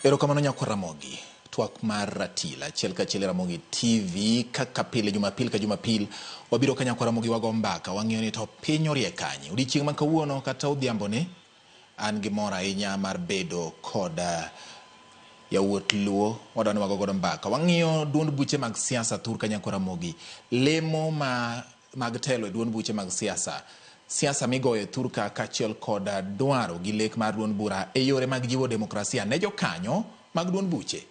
Erokamano nyakwar Ramogi. Twak mar ratil achiel kachiel e Ramogi TV kaka pile Jumapil ka Jumapil wabiro ka nyakwar Ramogi wago mbaka wang'iyo ni to piny orie kanye. Odiochieng' ma kawuono kata odhiamboni an gi mor ahinya mar bedo kod yawuot Luo wadwa ni wago godo mbaka. Wang'iyo duond buche mag siasa thur ka nyakwar Ramogi. Lemo ma mag telo e duond buche mag siasa. Siasa migoyo e thur ka kaachiel kod dwaro gi lek mar duond bura e yore mag jiwo demokrasia ne jokanyo mag duond buche.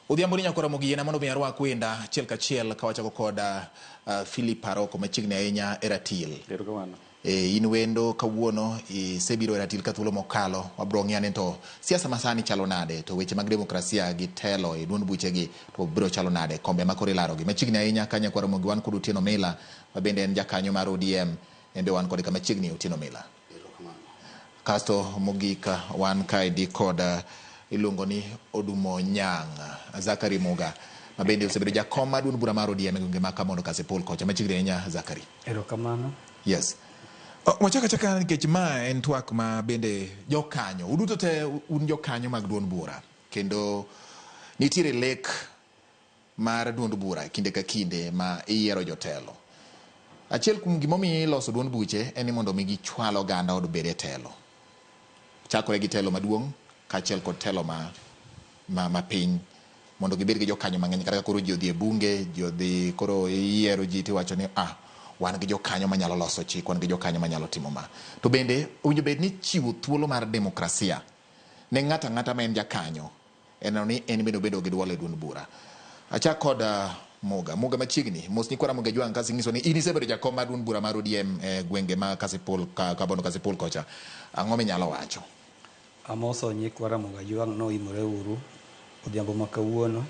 Odhiambo ni nyakwar Ramogi yiena mondo mi arwak wenda achiel kachiel ka wachako kod Philip Aroko machiegni ahinya e ratil. Erokamano. E, in wendo kawuono isebiro e ratil ka thuolo mokalo wabro ng'iyo ni to siasa masani chalo nade to weche mag demokrasia gi telo e duond buchegi to biro chalo nade kombe ma koro ilarogi machiegni ahinya ka nyakwar Ramogi wan kod Otieno Mila ma bende en jakanyo mar ODM en be wan kode kama chiegni Otieno Mila. Kasto mogik wan kaendi kod iluongo ni Odumo Nyang' Zachary Muga ma bende osebedo jakom mar duond bura mar ODM e gwenge ma Kabondo Kasipul kocha machiegni ahinya Zachary. Erokamano. Yes. Wachak achaka nikech ma en twak ma bende jokanyo uduto te un jokanyo mag duond bura kendo nitiere lek mar duond bura kinde ka kinde ma iyiero jotelo. Achiel kuom gimomiyo iloso duond buche en ni mondo mi gichwal oganda od bed e telo. Chakore gi telo maduong' kaachiel kod telo ma, ma, ma piny mondo gibed gi jokanyo mang'eny kata ka koro ji odhi e bunge, ji odhi koro iyiero ji tiwacho ni ah, wan gi jokanyo manyalo loso chik, wan gi jokanyo manyalo timo ma. To bende owinjo bed ni chiwo thuolo mar demokrasia ne ng'ato ang'ata ma en jakanyo en ni en bende obedo gi duol e duond bura. Achak kod Muga. Muga machiegni, mos nyikwa Ramogi Ajwang' kasi nyiso ni in isebedo jakom mar duond bura mar ODM e gwenge ma Kasipul, Kabondo Kasipul kocha. Ang'o minyalo wacho? Amoso nyikwa Ramogi Ajwang' noimore uru odhiambo ma kawuono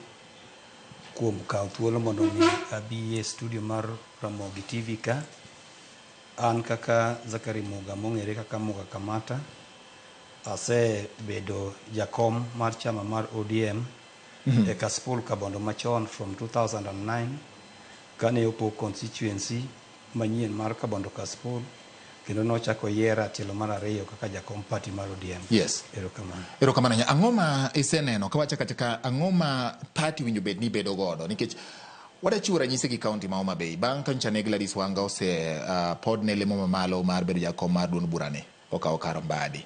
kuom kawo thuolo mondo mi abi e studio mar Ramogi TV ka. An kaka Zachary Muga mong'ere kaka Muga Kamata, asebedo jakom mar chama mar ODM e Kasipul Kabondo machon from 2009 kane opog constituency manyien mar Kabondo Kasipul kendo nochako yiera tielo mar ariyo kaka jakom party mar ODM. Yes. Erokamano. Erokamano ahinya. Ang'o ma iseneno ka wachako achaka ang'o ma party winjo bed ni bedo godo nikech wadachiwo ranyisi gi kaunti ma Homa Bay bang' ka nyocha ne Gladys Wanga ose pod ne lemo mamalo mar bedo jakom mar duond burani okawo kar Mbadi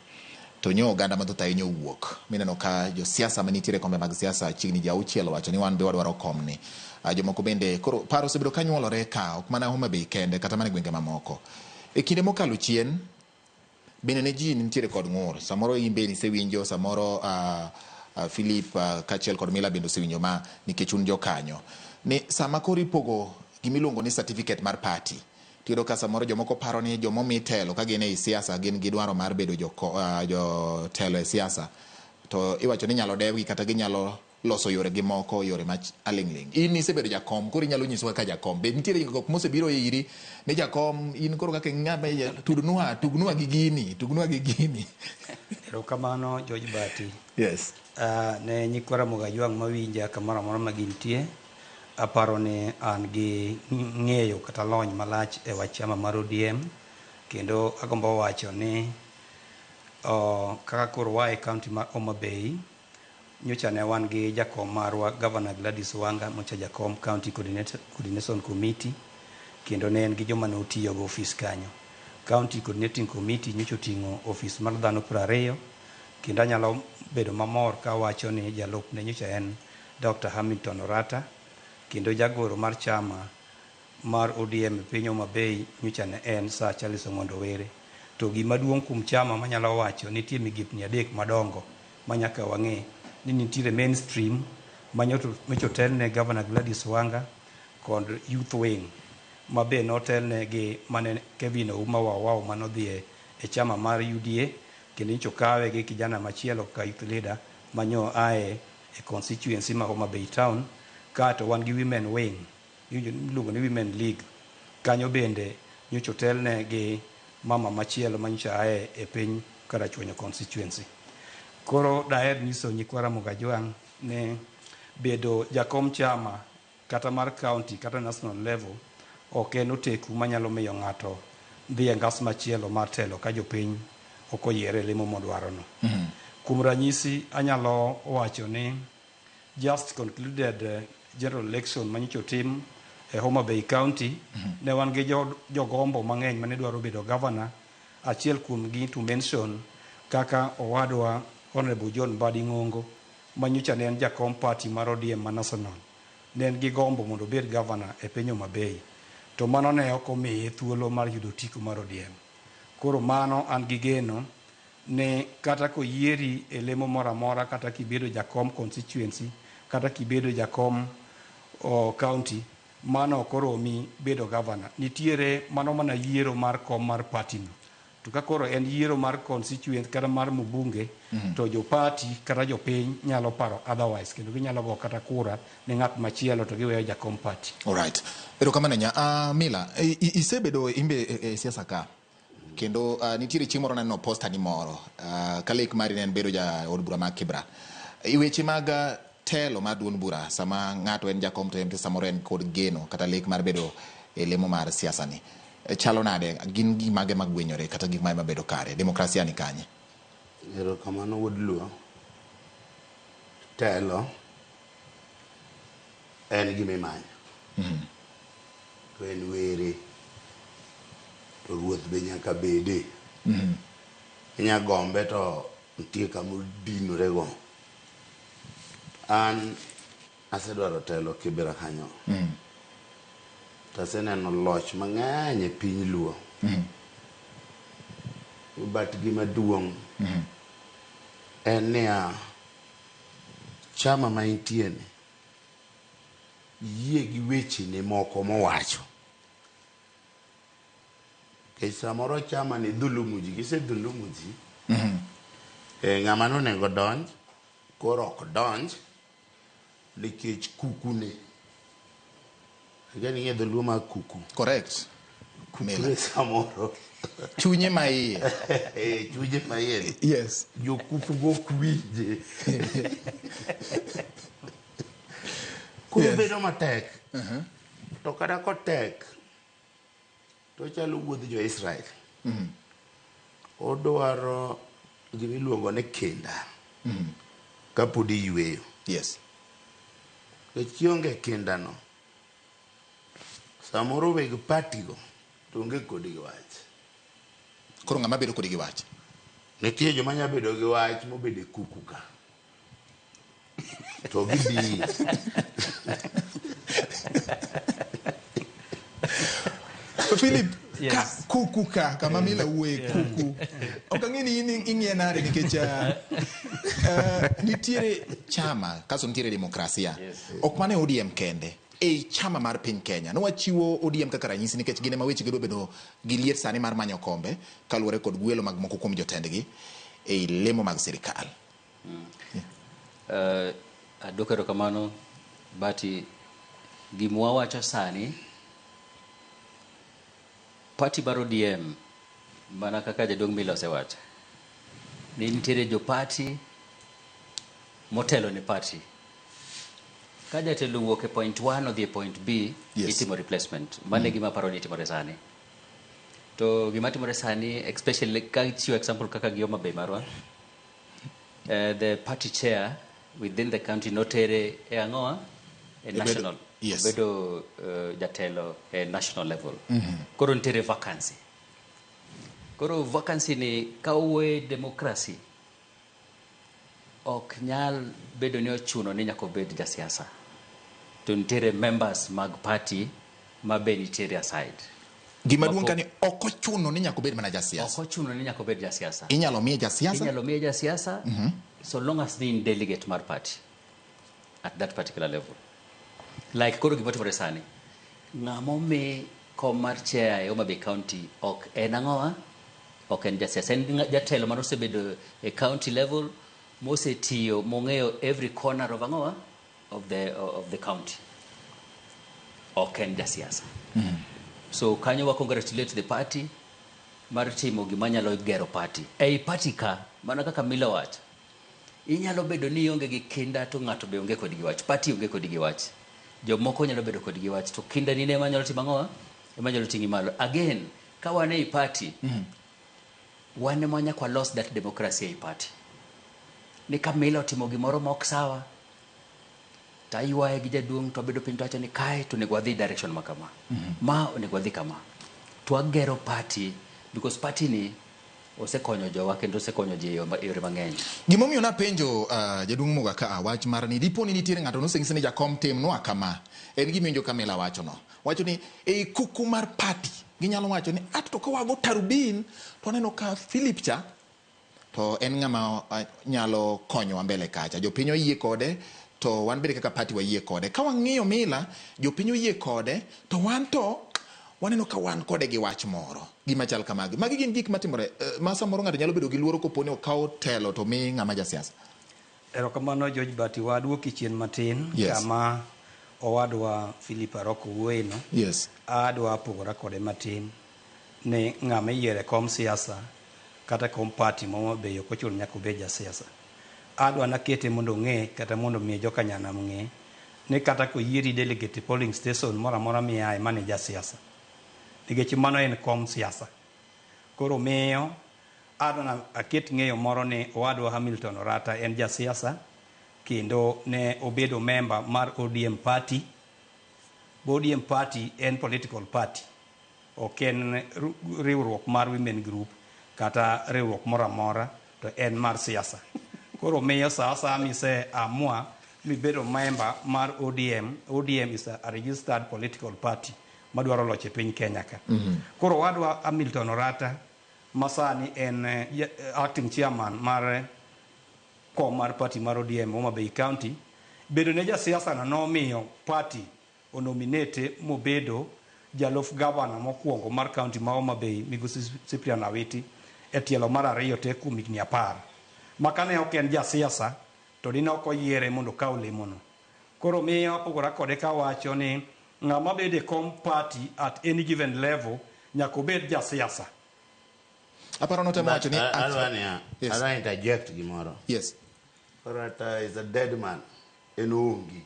to nyo oganda mathoth ahinya owuok mineno ka josiasa manitiere kombe mag siasa chiegni ji auchiel owacho ni wan be wadwaro komni. Jomoko bende koro paro osebedo ka nyuolore ka ok mana Homa Bay kende kata mana e gwenge mamoko. E kinde mokalo chien bende ne ji nitiere kod ng'ur samoro in bende isewinjo samoro Philip kaachiel kod Mila bende osewinjo ma nikech un jokanyo ni sama koro ipogo gimiluongo ni certificate mar party tiyudo ka samoro jomoko paro ni jomomi telo ka gin ei siasa gin gi dwaro mar bedo jotelo e siasa to iwacho ni inyalo dewgi kata ginyalo loso yore gi moko yore ma aling'ling'. In isebedo jakom koro inyalo nyisowa kaka jakom be nitiere gik mosebiro iri ni jakom in koro kaka ng'ama tudnwa tugnwa gi gini tugnwa gi gini. Erokamano George Bati. Yes. Ne nyikwa Ramogi Ajwang' mawinja kamoro amora ma gintie, aparo ni an gi ng'eyo kata lony malach e wach chama mar ODM kendo agombo wacho ni kaka koro waa e county mar Homa Bay, nyocha ne wan gi jakom marwa Governor Gladys Wanga mocha jakom County Coordination Committee kendo ne en gi joma ne otiyo go ofis kanyo. County Coordinating Committee nyocha oting'o ofis mar dhano 20 kendo anyalo bedo mamor ka awacho ni jalupne nyocha en Dr. Hamilton Orata kendo jagoro mar chama mar ODM e piny Homa Bay nyocha ne en Sir Charles Ong'ondo Were. To gima duong' kuom chama manyalo wacho nitie migepni adek madongo ma nyaka wang'e ni nitiere mainstream ma nyocha otelne Governor Gladys Wanga kod youth wing ma be notelne gi mane Kevin Ouma Wawau manodhi e chama mar UDA kendo nyocha okawe gi kijana machielo kaka youth leader manyo ae e constituency ma Homa Bay town. Kato wan gi women wing iluongo ni Women League. Kanyo bende nyocha otelne gi mama machielo manyocha ae e piny Karachuonyo constituency. Koro daher nyiso nyikwa Ramogi Ajwang' ni bedo jakom chama kata mar county kata national level ok en oteku manyalo miyo ng'ato dhi e ngas machielo mar telo ka jopiny ok oyiere e lemo modwarono. Kuom ranyisi anyalo wacho ni just concluded general election manyocha otim e Homa Bay County, ne wan gi jogombo mang'eny mane dwaro bedo governor. Achiel kuomgi to mention kaka owadwa Honorable John Mbadi Ng'ongo manyocha ne en jakom party mar ODM ma national. Ne en gi gombo mondo obed governor e piny Homa Bay. To mano ne ok omiye thuolo mar yudo otiko mar ODM. Koro mano an gi geno ni kata koyieri e lemo moro amora, kata kibedo jakom constituency, kata kibedo jakom county, mano ok oromi bedo governor. Nitiere mano mana yiero mar kom mar party no. To ka koro en yiero mar constituent kata mar mbunge, to jo party kata jopiny nyalo paro otherwise, kendo ginyalo go kata kura ne ng'at machielo to giweyo jakom party. Alright. Erokamano nya. Mila, isebedo imbe e siasa ka. Kendo nitiere chieng' moro naneno posta ni moro. Ka lek mari ne en bedo ja od bura mar Kibra. E weche mag telo mar duond bura, sama ng'ato en jakom to en to samoro en kod geno kata lek mar bedo e lemo mar siasa ni. Chalo nade? Gin gik mage magwenyore kata gik mage mabedo kare? Demokrasia ni kanye? Erokamano wuod Luo. Telo en gima imanyo. To en were. To ruoth be nyaka bede. Inya gombe to nitie kama odinore go. An asedwaro telo Kibra kanyo. To aseneno loch mang'eny e piny Luo. But gima duong' en niya, chama ma intie ni, yie gi wechene moko mowacho. Nikech samoro chama ni dhulumu ji, gisedhulumu ji, ng'ama nonego donj, koro ok donj nikech kuku ne. Akia ni ing'e dholuo mar kuku. Correct. Kuku ne samoro. Chunye ma iye. Chunye ma iye ni. Yes. Jokuku go ok winje. Koro bedo matek. To kata kotek, to ochalo wuodh jo Israel. Odwaro gima iluongo ni kinda. Kapod iyweyo. Nikech kionge kinda no, samoro weg party go to onge kodi gi wach. Koro ng'ama bedo kodi gi wach? Nitie joma nyalo bedo gi wach mobedo e kuku ka. To gidhi. Philip, ka kuku ka, kama Mila wuoye kuku. Ok ang'e ni in ing'iye nade nikech nitiere chama, kaso nitiere demokrasia. Ok mana e ODM kende. Ei chama mar piny Kenya. Ne wachiwo ODM kaka ranyisi nikech gin ema weche gidwa bedo gi liet sani mar manyo kombe kaluwore kod gwelo mag moko kuom jotendgi ei lemo mag sirikal. Aduoko erokamano Bati, gima wawacho sani, party mar ODM mana kaka jaduong' Mila osewacho ni nitiere jo party motelo ne party. Ka jatelo owuok e point 1 odhi e point B, itimo replacement. Mano e gima aparo ni timore sani. To gima timore sani, especially ka chiwo example kaka gi Homa Bay marwa, the party chair within the county notere e ang'owa? E national. Obedo jatelo e national level. Koro nitiere vacancy. Koro vacancy ni ka owuoye democracy, ok nyal bedo ni ochuno ni nyaka obed jasiasa. To nitiere members mag party ma be nitiere aside. Gima duong' ka ni ok ochuno ni nyaka obed mana jasiasa. Ok ochuno ni nyaka obed jasiasa. Inyalo miye jasiasa? Inyalo miye jasiasa, so long as ni in delegate mar party at that particular level. Like koro gima timore sani, ng'ama omi kom mar chair e Homa Bay County ok en ang'owa? Ok en jasiasa. En jatelo mane osebedo e county level, mosetiyo, mong'eyo every corner of ang'owa? Of the county. Ok en jasiasa. So kanyo wa congratulate the party mar timo gima nyalo gero party. Ei party ka, mana kaka Mila wacho, inyalo bedo ni ionge gi kinda to ng'ato be onge kod gi wach. Party onge kod gi wach. Jomoko nyalo bedo kod gi wach to kinda ni ema nyalo timo ang'o? Ema nyalo ting'i malo. Again, ka wan ei party, wan ema nyaka walos that democracy ei party. Ni ka Mila otimo gimoro ma ok sawa, to aywaye gi jaduong' to wabedo piny to wacho ni kae to onego wadhi direction ma kama. Ma onego wadhi kama. To wagero party because party ni osekonyo jowa kendo osekonyo ji e yore mang'eny. Gimomiyo napenjo jaduong' Muga ka wach mar ni dipo ni nitiere ng'ato noseng'isi ni jakom timnwa kama, en gima iwinjo ka Mila wacho no. Wacho ni ei kuku mar party ginyalo wacho ni at to ka wago tarubin to waneno ka Philip cha to en ng'ama nyalo konyowa mbele kacha. Jopiny oyie kode to wan bende kaka party wayie kode. Ka wang'iyo Mila, jopiny oyie kode to wan to waneno ka wan kode gi wach moro. Gima chal kamagi. Magi gin gik matimore ma samoro ng'ato nyalo bedo gi luoro kopo ni okawo telo to mi ng'ama jasiasa. Erokamano George Bati, waduoki chien matin Yes. kama owadwa Philip Aroko wuoye no. Yes. Adwa pogora kode matin ni ng'ama iyiero e kom siasa kata kom party ma Homa Bay ok ochuno nyaka obed ja siasa. Adwa nakete mondo ong'e kata mondo omi joka nyanam ng'e ni kata koyieri delegate e polling station moro amora miaye mano e ja siasa. Nikech mano en kom siasa. Koro miyo adwa na aket ng'eyo moro ni owadwa Hamilton Orata en ja siasa kendo ne obedo member mar ODM party. ODM party en political party. Ok en riwruok mar women group kata riwruok moro amora to en mar siasa. Koro miyo sa asaya mise amua mibedo member mar ODM, ODM is a registered political party madwaro loch e piny Kenya ka. Koro owadwa Hamilton Orata ma sani en acting chairman mar kom mar party mar ODM Homa Bay County, bedo ne jasiasa no nomiyo party onominate mobedo jalup gavana mokwongo mar county ma Homa Bay migosi Cyprian Awiti e tielo mar ariyo te kuom higni 10. Ma kane ok en jasiasa to dine ok oyiere mondo okaw lemono. Koro miyo apogora kode kawacho ni ng'ama bedo e kom party at any given level nyaka obed jasiasa. Aparo notemo wacho ni Adwa niya, Yes. adwa interject gimoro. Yes. Orata is a dead man. En oonge.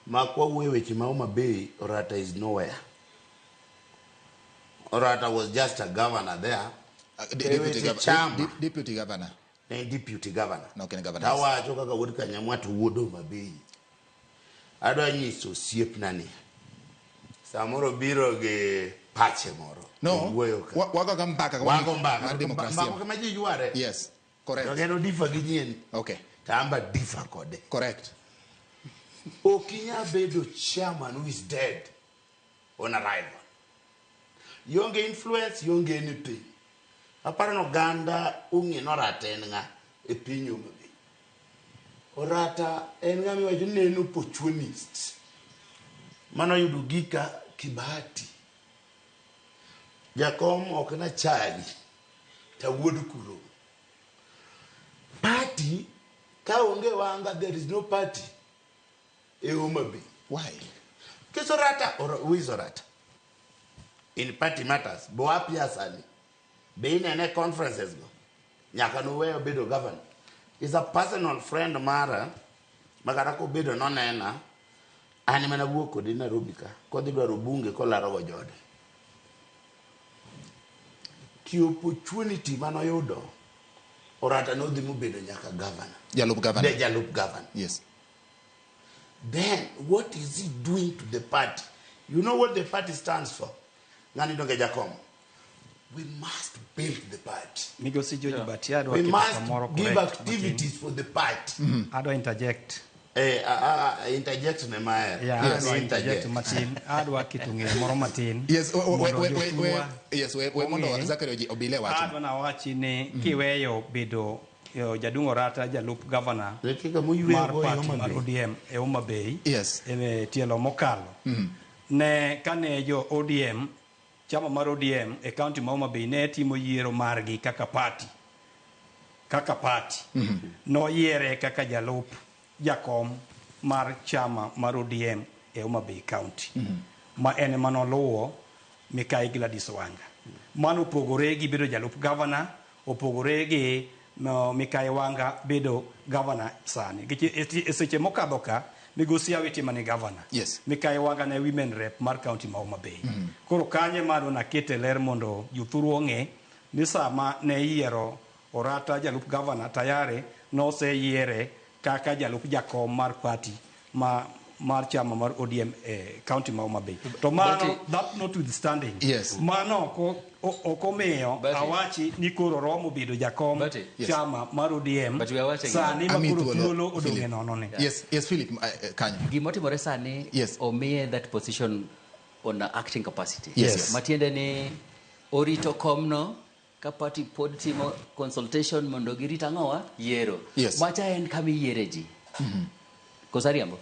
Ma kwawuoyo weche ma Homa Bay, Orata is nowhere. Orata was just a governor there. Deputy, Weche chama. deputy governor. Ne en deputy governor. No, ok en governor. Tawacho kaka wuod Kanyamwa to wuod Homa Bay. Adwa nyiso osiepna ni samoro biro gi pache moro. No, Owuoyo ka. wago ga mbaka Wago mbaka. mar demokrasia. Mbaka kama ji yware. Yes, correct. To en odifa gi nyien. Okay, To an be adifa kode. correct. Ok inyal bedo chairman who is dead on arrival. Ionge influence, ionge anything. Aparo ni oganda ong'e ni Orata en ng'a e piny Homa Bay. Orata en ng'ama iwacho ni en opportunist. Mano oyudo gika kibahati. Jakom ok nachali to awuod kuro. Party ka onge Wanga there is no party e Homa Bay. Why? Nikech Orata, or, who is Orata? In party matters, bo apia sani. Be inene conferences go. Nyaka noweyo bedo governor. Is a personal friend mara, ma kata kobedo nonena, an ema nawuok kode Nairobi ka, kodhi dwaro bunge kolaro go joode. Ki opportunity manoyudo, Orata nodhi mobedo nyaka governor. Jalup governor. De jalup governor. Yes. Then what is he doing to the party? You know what the party stands for? Ng'ani donge jakom. We must build the party. Migosi George Bati adwa We keto must kamoro give correct activities for the party. matin. Adwa interject. Interject ne maher. Yeah, Yes. adwa interject matin. Adwa keto ng'eyo moro matin. Yes, mondo jothurwa yes, we mondo ong'e. Zachary obile wacho. Adwa nawachi ni kiweyo bedo jaduong' Orata jalup gavana Dakika moyweyo mar go e party Homa mar Bay. ODM e Homa Bay Yes. e tielo mokalo ne kane jo ODM chama mar ODM e county ma Homa Bay ne timo yiero margi kaka party noyiere kaka jalup jakom mar chama mar ODM e Homa Bay County ma en ema noluwo Mikai Gladys Wanga. Mano opogore gi bedo jalup governor, opogore gi no, Mikai Wanga bedo governor sani. Nikech e seche mokadho ka, migosi Awiti mane governor. Yes. Mikai Wanga ne women rep mar county ma Homa Bay. Koro kanye mano nakete ler mondo jothuru ong'e ni sama ne iyiero Orata jalup governor tayari Noseyiere kaka jalup jakom mar party ma mar chama mar ODM e county ma Homa Bay. To mano that notwithstanding, mano ok omiyo awachi ni koro romo bedo jakom chama mar ODM But we are watching sani ma Ami koro thuolo, thuolo odong' e Philip. nono ni. Yes, Philip, kanyo. Gimotimore sani, omiye that position on a acting capacity. Matiende ni orito komno ka party pod timo consultation mondo girit ang'owa yiero. Macha en kama iyiere ji. Koso ariambo?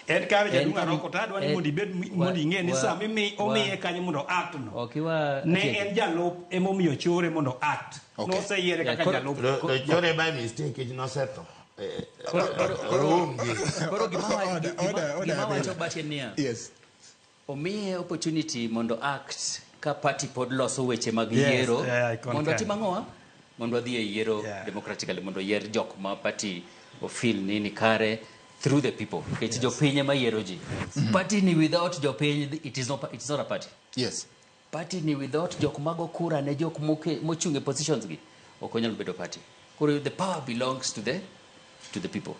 En kare En jaduong' kama- Aroko to adwa ni mondo ibed mondo ing'e ni sama omiye kanyo mondo act no. Ok iwa Ne atieki. en jalup emomiyo chore mondo act. Noseyiere kaka jalup. To chore by mistake nikech nosetho. Oonge. Koro gima Order, order, order, gima wacho order. Bati en niya. Omiye opportunity mondo act ka party pod loso weche mag yiero Yeah, I concur. mondo otim ang'owa mondo wadhi e yiero democratically mondo oyier jok ma party ofeel ni ni kare through the people nikech jopiny ema yiero ji. Party ni without jopiny it is not a party. Party ni without jok mago kura ne jok mochung' e positions gi ok onyal bedo party. Koro the power belongs to the people.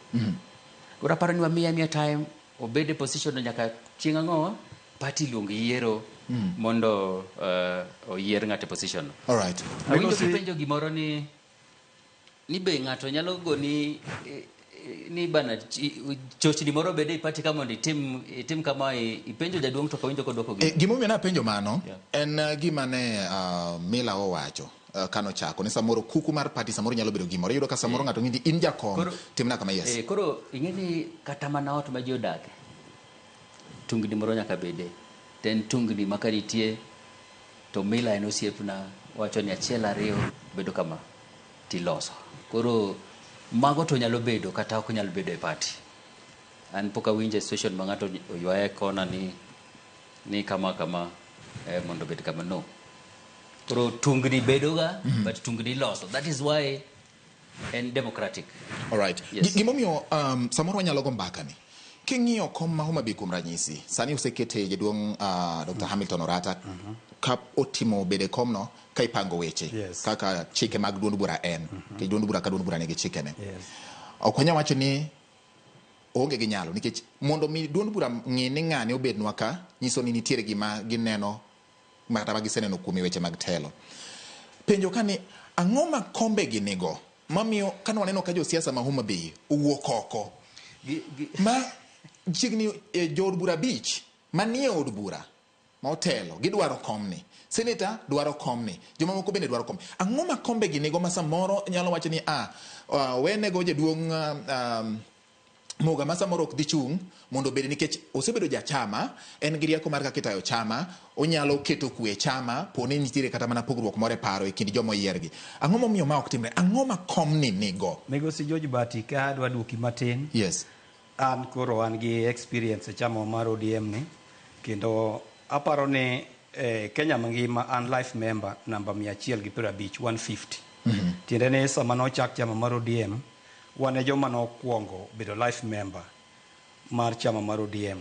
Koro aparo ni wamiye amiya time obed e position no nyaka chieng' ang'owa party luong yiero mondo oyier ng'ato e position no. All right. Awinjo Migosi- kipenjo gimoro ni be ng'ato nyalo goni ni bana chochni moro bede e party ka mondo itim kama ipenjo jaduong' to ok awinjo kodwoko gino. Gimomiyo napenjo mano en gima ne Mila owacho kanochako ni samoro kuku mar party samoro nyalo bedo gimoro. Iyudo ka samoro ng'ato ng'i ni in jakom timna kama yes. Koro ing'e ni kata mana ot ma ji odake tungni moro nyaka bede. To en tungni ma ka nitie to Mila en osiepna wacho ni achiel ariyo bedo kama tiloso. Koro mago to nyalo bedo kata ok nyal bedo e party. An pok awinjo e situation ma ng'ato oywaye e kona ni kama kama mondo obed kama no. Koro tungni bedoga, but tungni iloso. That is why en democratic. All right. Yes. Gimomiyo samoro wanyalo go mbaka ni. King'iyo kom ma Homa Bay kuom ranyisi, sani osekete jaduong' Dr. Hamilton Orata ka otimo bede komno ka ipango weche kaka chike mag duond bura en. Nikech duond bura ka duond bura nigi chikene. Ok wanyal wacho ni oonge gi nyalo nikech mondo mi duond bura ng'i ni ng'ane obednwa ka nyiso ni nitiere gima gineno kata ma giseneno kuom weche mag telo. Penjo ka ni ang'o ma kombe gi nigo mamiyo kane waneno ka josiasa ma Homa Bay owuok oko ma chiegni jood bura 5 manie od bura ma otelo gidwaro komni, seneta dwaro komni, jomamoko bende dwaro komni. Ang'o ma kombe gi nigo ma samoro nyalo wacho ni wenego jaduong' Muga ma samoro ok dhi chung' mondo obed nikech osebedo jachama, en gi rieko mar kaka itayo chama, onyalo keto kwe e chama poni nitiere kata mana pogruok moro e paro e kind joma oyiergi. Ang'o momiyo ma ok timre? Ang'o ma komni nigo? Migosi George Bati, ka adwa duoki matin. An koro an gi experience e chama mar ODM ni, kendo aparo ni Kenya mangima an life member namba 150, 150. Tiende ni sama nochak chama mar ODM, wan e joma nokwongo bedo life member mar chama mar ODM.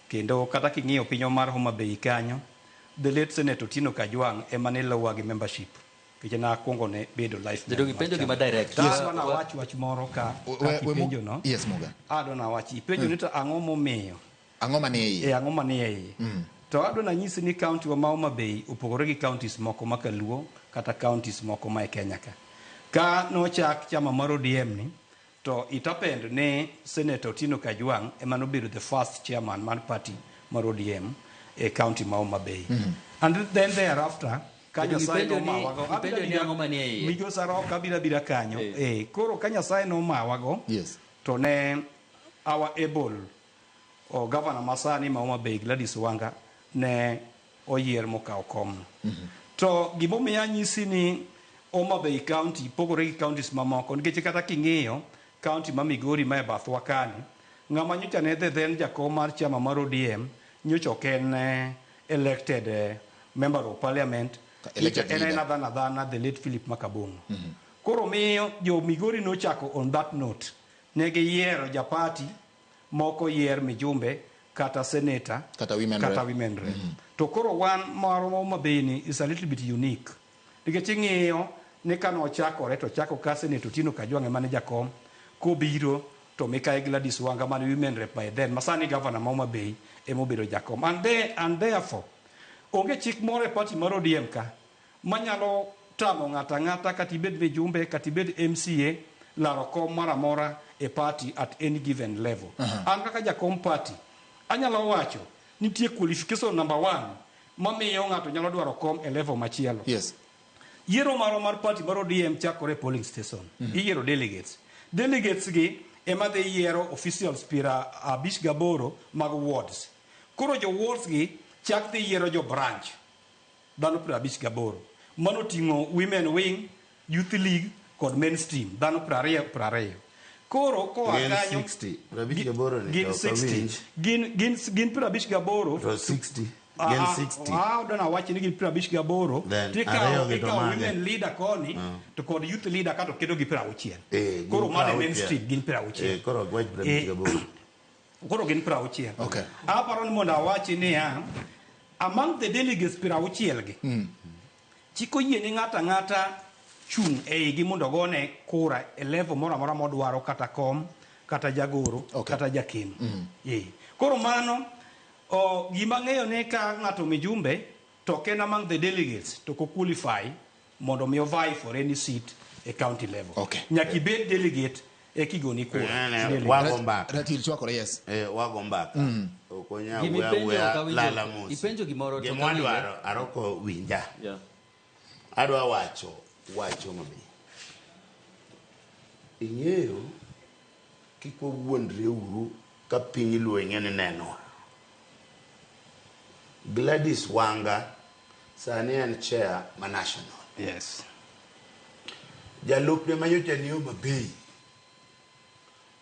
Kendo kata king'iyo pinywa mar Homa Bay kanyo, the late Senator Otieno Kajwang' ema ne lowa gi membership. Nikech nakwongo ne bedo life Jaduong' member mar ipenjo gima chama. direct. To adwa nawach wach moro ka kipenjo no. Yes, Muga. Adwa nawach. Ipenjo ni to ang'o momiyo? Ang'o manie iye? Ang'o manie iye? To adwa nanyisi ni county wa ma Homa Bay opogore gi counties moko ma Kaluo kata counties moko ma e Kenya ka. Ka nochak chama mar ODM ni, to it happened ni Senator Otieno Kajwang' ema nobedo the first chairman mar party mar ODM e county ma Homa Bay. And then thereafter, ka Jaduong' Nyasaye ipenjo ni- nomawago, ipenjo ni ang'o manie iye? Migosi Arok abiro abira kanyo. Koro ka Nyasaye nomawago, to ne our able o governor masani ma Homa Bay Gladys Wanga ne oyier mokawo komno. To gimomiyo anyisi ni Homa Bay County pogore gi counties mamoko nikech kata king'iyo county ma Migori ma e bathwa kani, ng'ama nyocha ne the then jakom mar chama mar ODM nyocha ok en elected member of parliament, Elected nyocha en leader. en adhana adhana the late Philip Makabongo. Koro miyo jo Migori nochako on that note, ne giyiero japati moko yier mijumbe kata senator Kata women kata rep. women rep. To koro wan marwa Homa Bay ni is a little bit unique nikech ing'iyo ni kane ochakore to ochako ka Senator Otieno Kajwang' ema ne jakom. Kobiro to Mikai Gladys Wanga mane women rep by then, masani governor ma Homa Bay emobedo jakom. And therefore, onge chik moro e party mar ODM ka manyalo tamo ng'ato ang'ata kata ibed mijumbe kata ibed MCA laro kom moro amora e party at any given level. An kaka jakom party anyalo wacho nitie qualification number one mamiyo ng'ato nyalo dwaro kom e level machielo. Yiero marwa mar party mar ODM chakore e polling station. Iyiero delegates. Delegates gi ema dhi yiero officials 58 mag wards. Koro jo wards gi chak dhi yiero jo branch dhano 58. Mano ting'o women wing, youth league kod mainstream dhano 20 20. Koro koa Gin kanyo 60. 58 ni gin to ok 60. awinj. Gin 58. To 60. Gin 60. Ah, dona wachi ni gin 58. Then, Tikawo ariyo gi to ikawo mage? women leader koni to kod youth leader kato keto gi 60. Eh, gin Koro mano e 60. mainstream gin 60. Eh, koro ok wach 58. Koro gin 60. Okay. Aparo ni mondo awachi niya, among the delegates 60 gi, chik oyie ni ng'ato ang'ata chung' e igi mondo ogone kura e level moro amora modwaro kata kom, kata jagoro, kata jakeno. Eh. Koro mano, o, gima ng'eyo ni ka ng'ato mijumbe to ok en among the delegates to ok qualify mondo mi vie for any seat e county level. Nyaka ibed delegate e kigoni kura. Delegate. Wago mbaka. Ratil chwakore, yes. Eh, wago mbaka. Ok onya Gima wuoya ipenjo wuoya ok awinjo. lala mos. Ipenjo gimoro to Gima ok awinjo. wadwaro aroko winja. Yeah. Adwa wacho wacho mabe. Ing'eyo kik wawuondre uru ka piny luo ing'e ni nenowa. Gladys Wanga sani en chair ma national. Jalupne manyocha ni Homa Bay.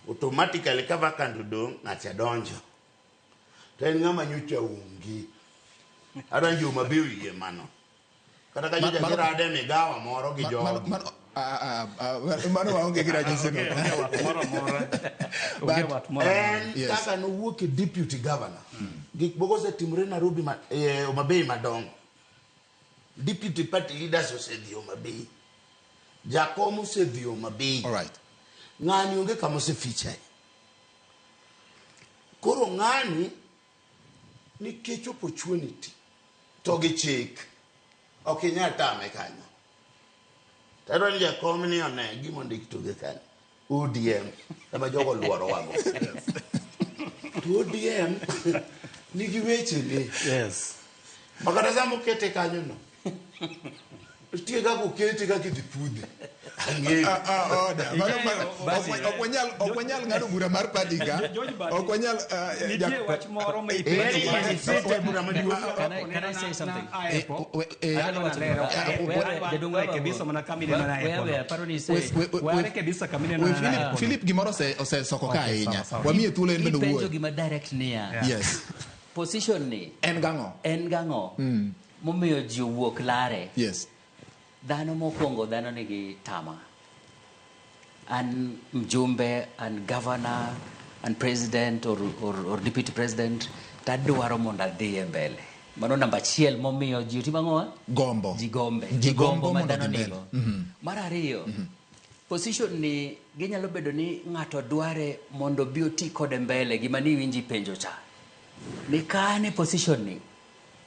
Automatically ka vacant odong' ng'acha donjo. To en ng'ama nyocha onge. Adwa ni jo Homa Bay oyie mano. Kata ka nyocha girade e migawa moro gi jogi. Mano waonge gi ranyisi no. Onge wath moro amora. Onge wath moro amora. En kaka nowuok e deputy governor. Gik moko osetimore Nairobi ma, Homa Bay madongo. Deputy party leaders osedhi Homa Bay. Jakom osedhi Homa Bay. All right. Ng'ani onge kama osefichae. Koro ng'ani nikech opportunity to gi chik ok inyal tame kanyo. Tadwa ni jakom ni one gima ondik toge kanyo. ODM ema jogo luoro wago. To ODM nigi weche ne. Makata sama okete kanyo no. Nitie kaka okete kaka idhi pudhe. Ang'eyo. Order. Ok wanyal ng'ado bura mar party ka. Ok wanyal Nitie wach moro ma Very easy. Bura maduong'. Can I say something? Philip gimoro osesoko ka ahinya. Wamiye thuolo en bende Ipenjo owuoyo. gima direct niya. Position ni En gang'o? En gang'o? Momiyo ji owuok lare. Dhano mokwongo dhano nigi tama. An mjumbe, an governor, an president or deputy president, tadwaro mondo adhi e mbele. Mano namba achiel momiyo ji timo ang'o? Gombo. Ji gombe. Ji gombo ma mondo dhano odhi mbele. nigo. Mar ariyo, position ni ginyalo bedo ni ng'ato dware mondo obi oti kode mbele gima ni iwinji penjo cha. Ni ka an e position ni,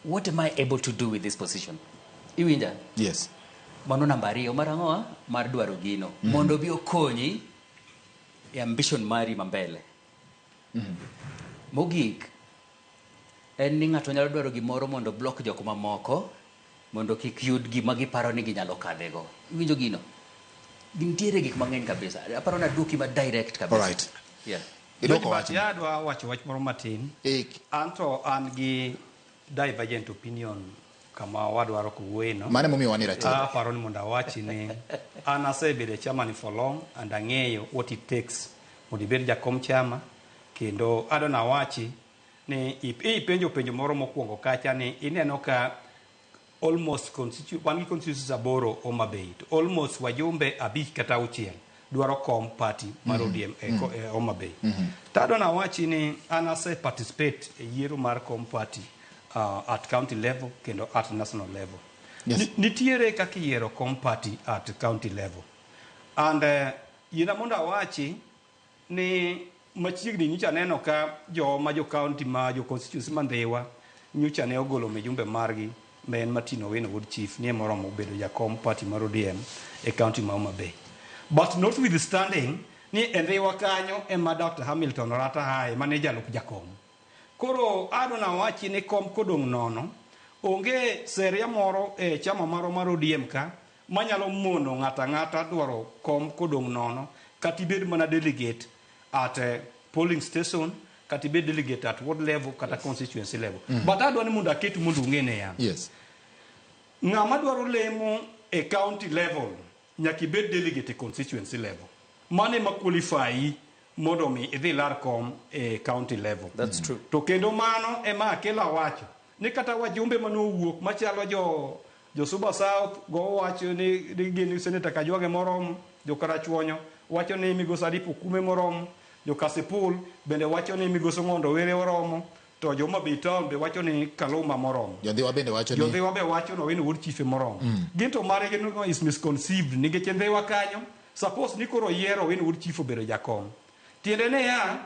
what am I able to do with this position? Iwinja? Yes. Mano namba ariyo mar ang'o? Mar dwaro gino. Mondo obi okonyi e ambition mari ma mbele. Mogik, en ni ng'ato nyalo dwaro gimoro mondo block jok mamoko mondo kik yud gima giparo ni ginyalo kadhego. Iwinjo gino? Gintiere gik mang'eny kabisa. Aparo ni aduoki ma direct kabisa. All right. Yeah. Idwoko wachno. Ya adwa wacho wach moro matin. An to an gi divergent opinion kama wadwaro kowuoye no. Mano emomiyo wan e ratiro. Aparo ni mondo awachi ni an asebedo e chama ni for long and ang'eyo what it takes mondo ibed jakom chama kendo adwa nawachi ni ipenjo penjo moro mokwongo kacha ni ineno ka almost wan gi constituencies 8 Homa Bay to almost wajumbe 5 kata 6 dwaro kom party mar ODM e Homa Bay. To adwa nawachi ni an ase participate e yiero mar kom party at county level kendo at national level. Nitiere kaka iyiero kom party at county level. And yiena mondo awachi ni machiegni nyocha aneno ka jo ma jo county ma jo constituency ma Ndhiwa nyocha ne ogolo mijumbe margi ma en Martin Owino wuod chief ni emoromo bedo jakom party mar ODM e county ma Homa Bay. But notwithstanding ni e Ndhiwa kanyo ema Dr. Hamilton Orata hae mane jalup jakom. Koro adwa nawachi ni kom kodong' nono, onge seria moro e chama marwa mar ODM ka manyalo mono ng'ato ang'ata dwaro kom kodong' nono kata ibed mana delegate at polling station kata ibed delegate at ward level kata constituency level. But adwa ni mondo aket mondo ung'e niya, ng'ama dwaro lemo e county level nyaka ibed delegate e constituency level. Mano ema qualify mondo mi idhi lar kom e county level. That's true. To kendo mano ema akelo awacho ni kata wajumbe manowuok machalo jo Suba South go wacho ni gin Senator Kajwang' moromo, jo Karachuonyo wacho ni Migosi Adipo Kume moromo, jo Kasipul bende wacho ni Migosi Ong'ondo Were oromo, to jo Homa Bay Town be wacho ni Kaluma moromo. Jondhiwa bende wacho ni Jondhiwa be wacho ni Owino wuod chife moromo. Gin to margi no is misconceived nikech Ndhiwa kanyo suppose ni koro yiero Owino wuod chief obedo jakom. Tiende niya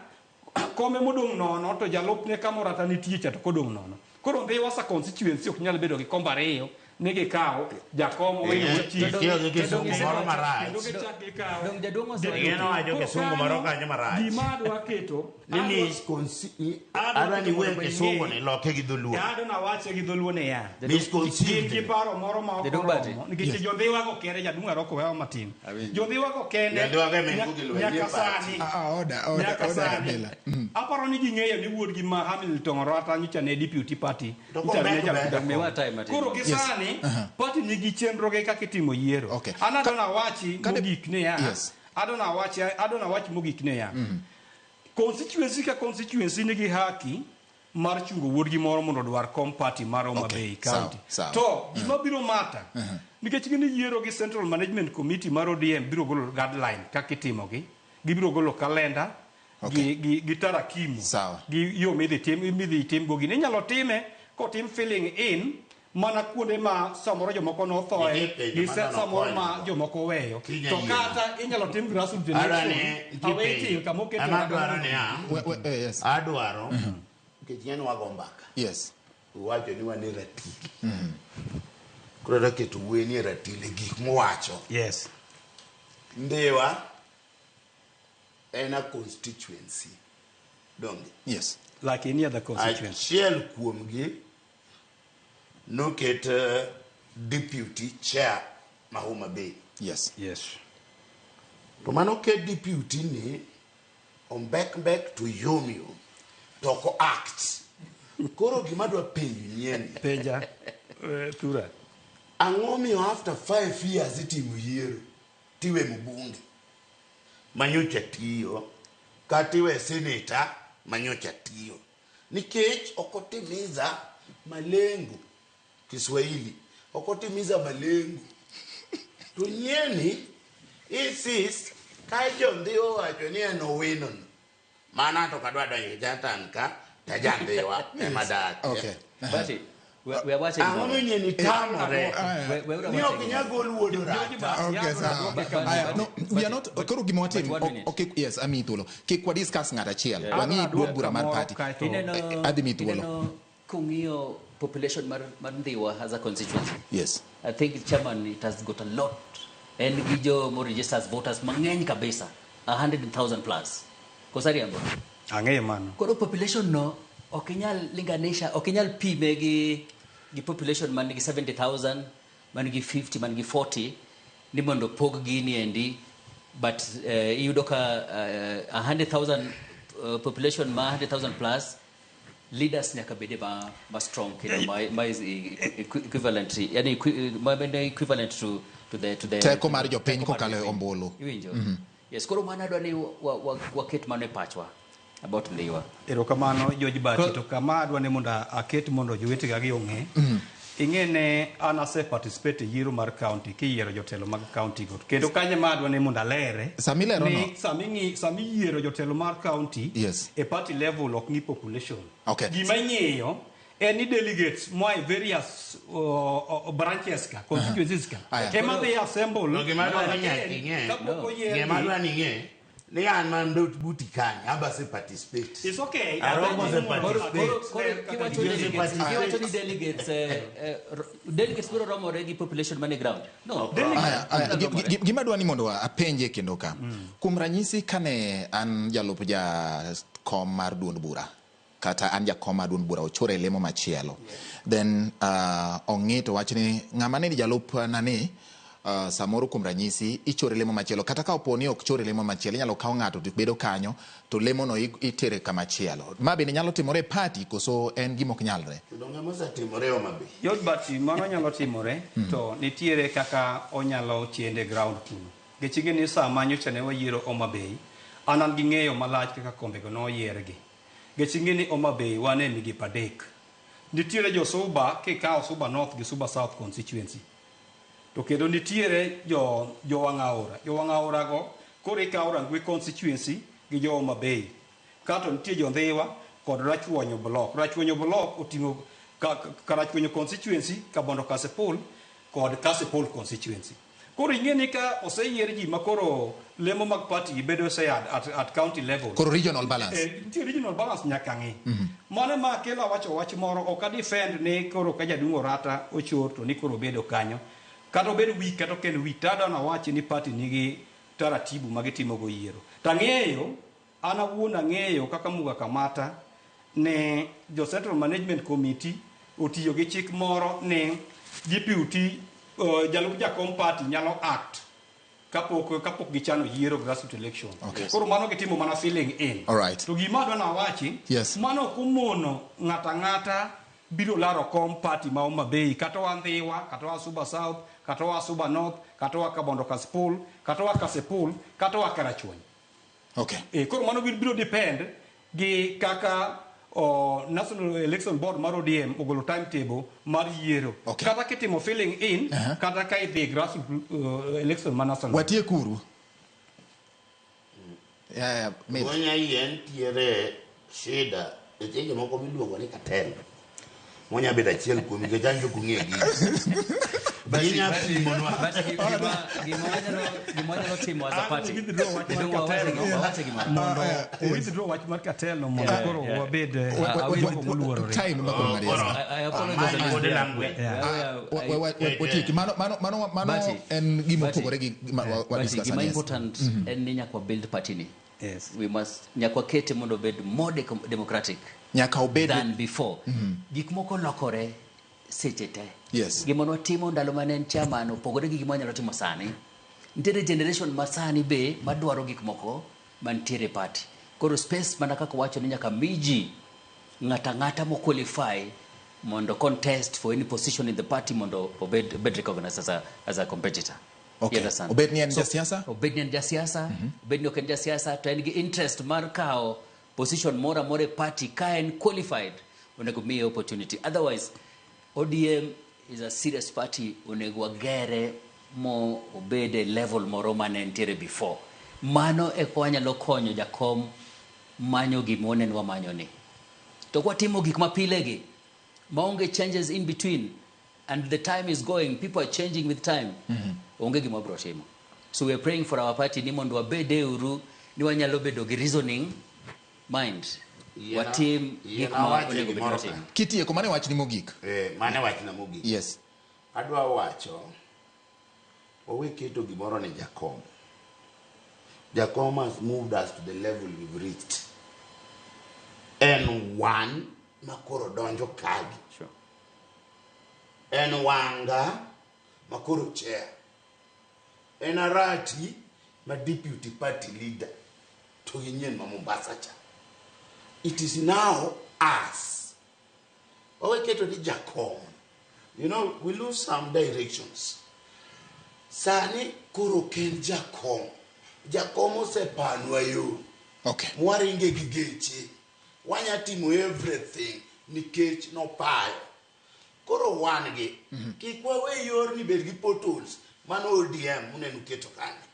kome modong' nono to jalupne kamoro nitie cha to kodong' nono. Koro Ndhiwa sa constituency ok nyal bedo gi kombe ariyo ni gikawo jakom Owino wuod chief. Tiyo gi kisungu moro marach. Kendo gichak gikawo. Dong jaduong' osewacho. Ing'e wacho kisungu moro kanyo marach. Gima adwa keto Ni adwa ni we kisungu ni loke gi dholuo. Adwa nawache gi dholuo niya. Gin gi Misconceived. paro moro ma ok Jaduong' Bati. oromo nikech jondhiwa go kende jaduong' Aroko wewa matin. Jondhiwa go kende Jondhiwa go ema en gi lweny nyaka e party. sani. Oda oda Nyaka oda sani. Abela. Aparo ni ging'eyo ni wuodgi ma Hamilton Orata nyocha ne deputy party. To nyocha ne komek jalup ber. jakom. Miwa time matin. Koro gi sani party nigi chenro ge kaka itimo yiero. Okay. An adwa nawachi mogik niya. Yes. Adwa nawachi adwa nawach mogik niya. Constituency ka constituency nigi haki mar chungo wuodgi moro mondo odwar kom party mar Homa Okay, Bay County. sawa, sawa. To gima biro mata nikech gin yiero gi Central Management Committee mar ODM biro golo guideline kaka itimogi. Gibiro golo kalenda gi tarakimu Sawa. gi yo midhi timgo gini. Inyalo time kotim filling in mana kuonde ma samoro jomoko nothoe Nitie penjo gi ma nono samoro ma konyo. jomoko weyo. Kinya To yiero. kata inyalo tim grassroots Adwa ni election nitie awaiting penjo. kama oketo Ema adwaro niya. Yes. Adwaro nikech ing'e ni wago mbaka. Yes. Uwacho ni wan e ratil. Koro adwa keto wuoyi ni e ratil e gik muwacho. Yes. Ndhiwa en a constituency. Donge? Yes. Like any other constituency. Achiel kuomgi noket deputy chair ma Homa Bay. Yes. Yes. To mano ket deputy ni ombek mbek to yom yom to ok act. Koro gima adwa penjo nyieni. Penja Thura. Ang'o miyo after 5 years itimo yiero tiwe mbunge manyocha tiyo kata iwe senator manyocha tiyo nikech ok otimiza malengo Kiswahili ok otimiza malengo to nyieni insist ka jondhiwa owacho ni en Owino no mana to kadwa donjo jatan ka ta jandhiwa ema dak Okay. Bati, we are watching. Ang'o miyo nyieni tamore ni ok inyal gol wuod Orata Okay, sawa. Aya, no, we are not koro gima watim But one minute. okay, yes, amiyi thuolo. Kik wa discuss ng'at achiel. Wang'i Adwa duond bura mar kamoro party. kaeto- Adhi miyi thuolo. Ineno kung'iyo population mar Ndhiwa as a constituency. Yes. I think chairman it has got a lot. En gi jo mo register as voters mang'eny kabisa. 100,000 plus. Kosariambo. Ang'eyo mano. Koro population no ok inyal linganisha, ok inyal pime gi population man gi 70,000, man gi 50, man gi 40 ni mondo pog gini endi but iyudo ka 100,000 population ma 100,000 plus leaders nyaka bede ma strong kendo ma is equivalent, yani ma bende equivalent to the Teko mar jopiny teko mar kokalo e jopiny. ombulu. Iwinjo? Yes, koro mano adwa ni waket mano e pachwa about Ndhiwa. Erokamano George Bati to kama adwa ni mondo aket mondo jowetega gi ong'e. Ing'e ne an ase participate e yiero mar county kiyiero jotelo mag county go. Kendo kanyo ma adwa ni mondo alere. Sama ilero ni no. Sama iyiero jotelo mar county Yes. e party level ok ng'i population. Okay. Gima ing'iyo en ni delegates moa e various branches ka, constituencies ka. Aya. Ema dhi assemble. To gima adwa ni nyaka ing'e. Kapok oyier Gima adwa ni ing'e Ni an man dot buti kanyo, aba se participate. It's okay. Aromo se participate. Koro kiwacho Yes, delegates, but- kiwacho ni delegates, delegates biro romore gi population mane ground. No. Aya, aya, Romore. gima dwa ni mondo apenje kendo ka. Kuom ranyisi kane an jalup ja kom mar duond bura kata an jakom mar duond bura ochore lemo machielo, then ong'i to wach ni ng'ama ne ni jalup nani, samoro kuom ranyisi ichore lemo machielo, kata ka opo ni ok chore lemo machielo, inyalo kaw ng'ato to bedo kanyo to lemono itere kamachielo. Ma bende nyalo timore e party koso en gima ok nyalre? Donge mosetimore Homa Bay? Yot, but mano nyalo timore to nitiere kaka onyalo chende ground kuno. Nikech ing'e ni sama nyocha ne wayiero Homa Bay, an gi ng'eyo malach kaka kombego noyiergi. Nikech ing'e ni Homa Bay wan e migepe adek. Nitiere jo Suba, kikawo Suba North gi Suba South constituency. To kendo nitiere jo wang' aora. Jo wang' aora go koro ikawo Rangwe constituency gi jo Homa Bay. Kato nitie jo Ndhiwa kod Rachuonyo block. Rachuonyo block oting'o Karachuonyo constituency, Kabondo Kasipul kod Kasipul constituency. Koro ing'e ni ka oseyier ji ma koro lemo mag party bedo shared at county level. Koro regional balance. Nitie regional balance nyaka ng'i. Mano ma kelo awacho wach moro, ok a defend ni koro ka jaduong' Orata ochor to ni koro obedo kanyo. Kata obed weak kata ok en weak, to adwa nawachi ni party nigi taratibu ma gitimogo yiero. To ang'eyo, an awuon ang'eyo kaka Muga Kamata ne jo Central Management Committee otiyo gi chik moro ni deputy jalup jakom party nyalo act kapok gichano yiero grassroots election. Koro mano gitimo mana filling in. All right. To gima adwa nawachi, mano ok omono ng'ato ang'ata biro laro kom party ma Homa Bay, kata oa Ndhiwa, kata oa Suba South, kata oa Suba North, kata oa Kabondo Kasipul, kata oa Kasipul, kata oa Karachuonyo. Koro mano biro depend gi kaka National Election Board mar ODM ogolo timetable mar yiero. Kata kitimo filling in, kata ka idhi grassroots election ma national. Watie kuru. Yeah, yeah, Gonya yien tiere shida e seche moko miluongo ni cartel. Monya bedo achiel kuom nikech an jok ong'e gigi. Ginya pimonwa. But gima wanyalo timo as a party. Withdraw wach mar Dong wawache cartel no. wawache gimoro. Mondo withdraw wach mar cartel no mondo koro wabed jogo moluorore. Time ma koro ng'adi. I apologize. Many body language. Watieki. Mano en gima opogore gi gima wa Bati, discuss gima sani, yes. important en ni nyaka wa build party ni. Yes. We must nyaka wakete mondo obed more democratic Nyaka obed than before. Gik moko lokore seche te. Gima nwatimo ndalo mane en chairman opogore gi gima wanyalo timo sani. Nitiere generation ma sani be madwaro gik moko mantiere e party. Koro space mana kaka wacho ni nyaka mi ji ng'ato ang'ata mo qualify mondo contest for any position in the party mondo obed recognized as a competitor. You understand? Obed ni en jasiasa? Obed ni en jasiasa, obed ni ok en jasiasa, to en gi interest mar kawo position moro amora e party ka en qualified, onego miye opportunity. Otherwise, ODM is a serious party, onego wagere mo obed e level moro mane entiere before. Mano eka wanyalo konyo jakom manyo gima oneno wamanyo ni. To kwatimo gik mapile gi, maonge changes in between, and the time is going, people are changing with time, onge gima wabiro timo. So we are praying for our party ni mondo wabede uru ni wanyalo bedo gi reasoning mind. Watim gik Yiena ma awache onego bed ni gimoro watimo. ka. Kitieko, mano e wachni mogik. Mano e wachna mogik. Adwa wacho, wawe keto gimoro ni jakom. Jakom has moved us to the level we've reached. En wan ma koro donjo kagi. En Wanga ma koro chair. En Arati ma deputy party leader to gi nyien ma Mombasa cha. It is now us. Wawe keto ni jakom. We lose some directions. Sani koro ok en jakom. Jakom osepanwa yo. Mwaringe gi geche. Wanya timo everything nikech nopayo. Koro wan gi, kik wawe yorni bed gi potholes. Mano ODM uneno keto kanyo.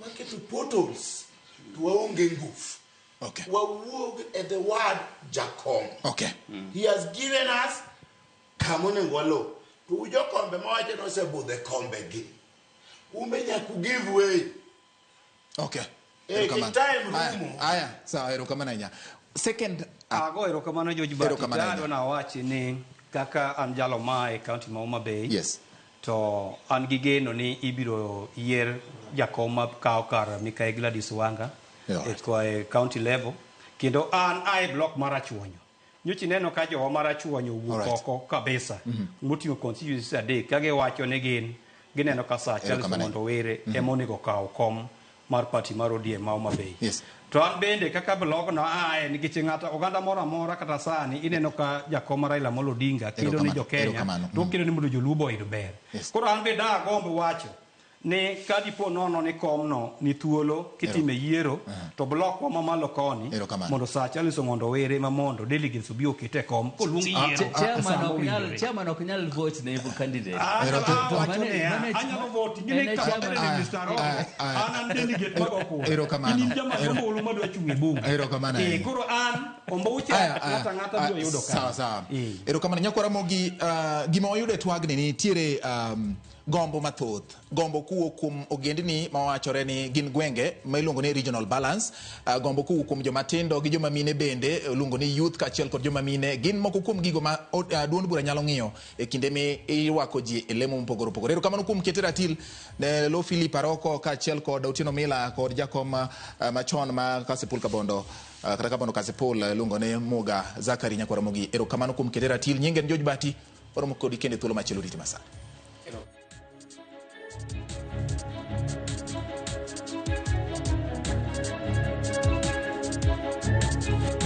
Waketo potholes to waonge nguvu. Wawuog at the word jakom. He has given us kama onego waluw. To jokombe mawacho ni osebudho e kombe gi. Umbe nyaka u give way. Eh, Erokamano. kik time Aya, rumo. Aya, sawa, erokamano ahinya. Second, Ago erokamano George Bati. Erokamano ahinya. Tadwa nawachi ni kaka an jalo maa e kaunti ma Homa Bay. Yes. To an gi geno ni ibiro yier jakom ma kawo kar Mikai Gladys Wanga Yeah. e, e county level. Kendo an ae block mar Rachuonyo. Nyocha ineno ka jowa mar Rachuonyo owuok Alright. oko kabisa. Moting'o constituencies adek ka giwacho ni gin gineno ka Sir Charles Erokamano. Ong'ondo Were ema onego kaw kom mar party mar ODM ma Homa Bay. Yes. To an bende kaka blog no ae nikech ng'ato oganda moro amora kata sani ineno ka jakom Raila Amolo Odinga kedo ni Erokamano, jo Kenya erokamano. to okedo ni mondo joluo oyud ber. Yes. Koro an be dagomb wacho ni ka dipo nono ni komno ni thuolo kitime yiero to blok wa mamalo koni Erokamano. mondo Sir Charles Ong'ondo Were ma mondo delegates obi okete e kom koluong yiero Chairman sama ok nyal owinjore. chairman ok nyal vote ne candidate. Wacho Mane- niya, mane- anyalo voti en gine e kata chairman. ni Mr. Rogo Ah, ah, an an delegate mago kura Erokamano. in in jama ombulu madwa chung' e bunge Erokamano Eh, ahinya. koro an ombucha Aya, aya, ng'ato ang'ata aya, biro yudo kanyo. Sawa sawa. Eh. Erokamano nyakwara mogi gima wayudo e twagni nitiere gombo mathoth. Gombo kuwuok kuom ogendni mawachore ni gin gwenge ma iluongo ni regional balance. Gombo kuwuok kuom joma tindo gi joma mine bende iluongo ni youth kaachiel kod joma mine gin moko kuom gigo ma duond bura nyalo ng'iyo e kinde mi irwako ji e lemo mopogore opogore. Erokamano kuom kete ratil ne Lo Philip Aroko kaachiel kod Otieno Mila kod jakom machon ma Kasipul Kabondo kata Kabondo Kasipul iluongo ni Muga Zakari Nyakwara Mogi. Erokamano kuom kete ratil. Nyinge en George Bati. Waromo kodi kendo e thuolo machielo riti masani.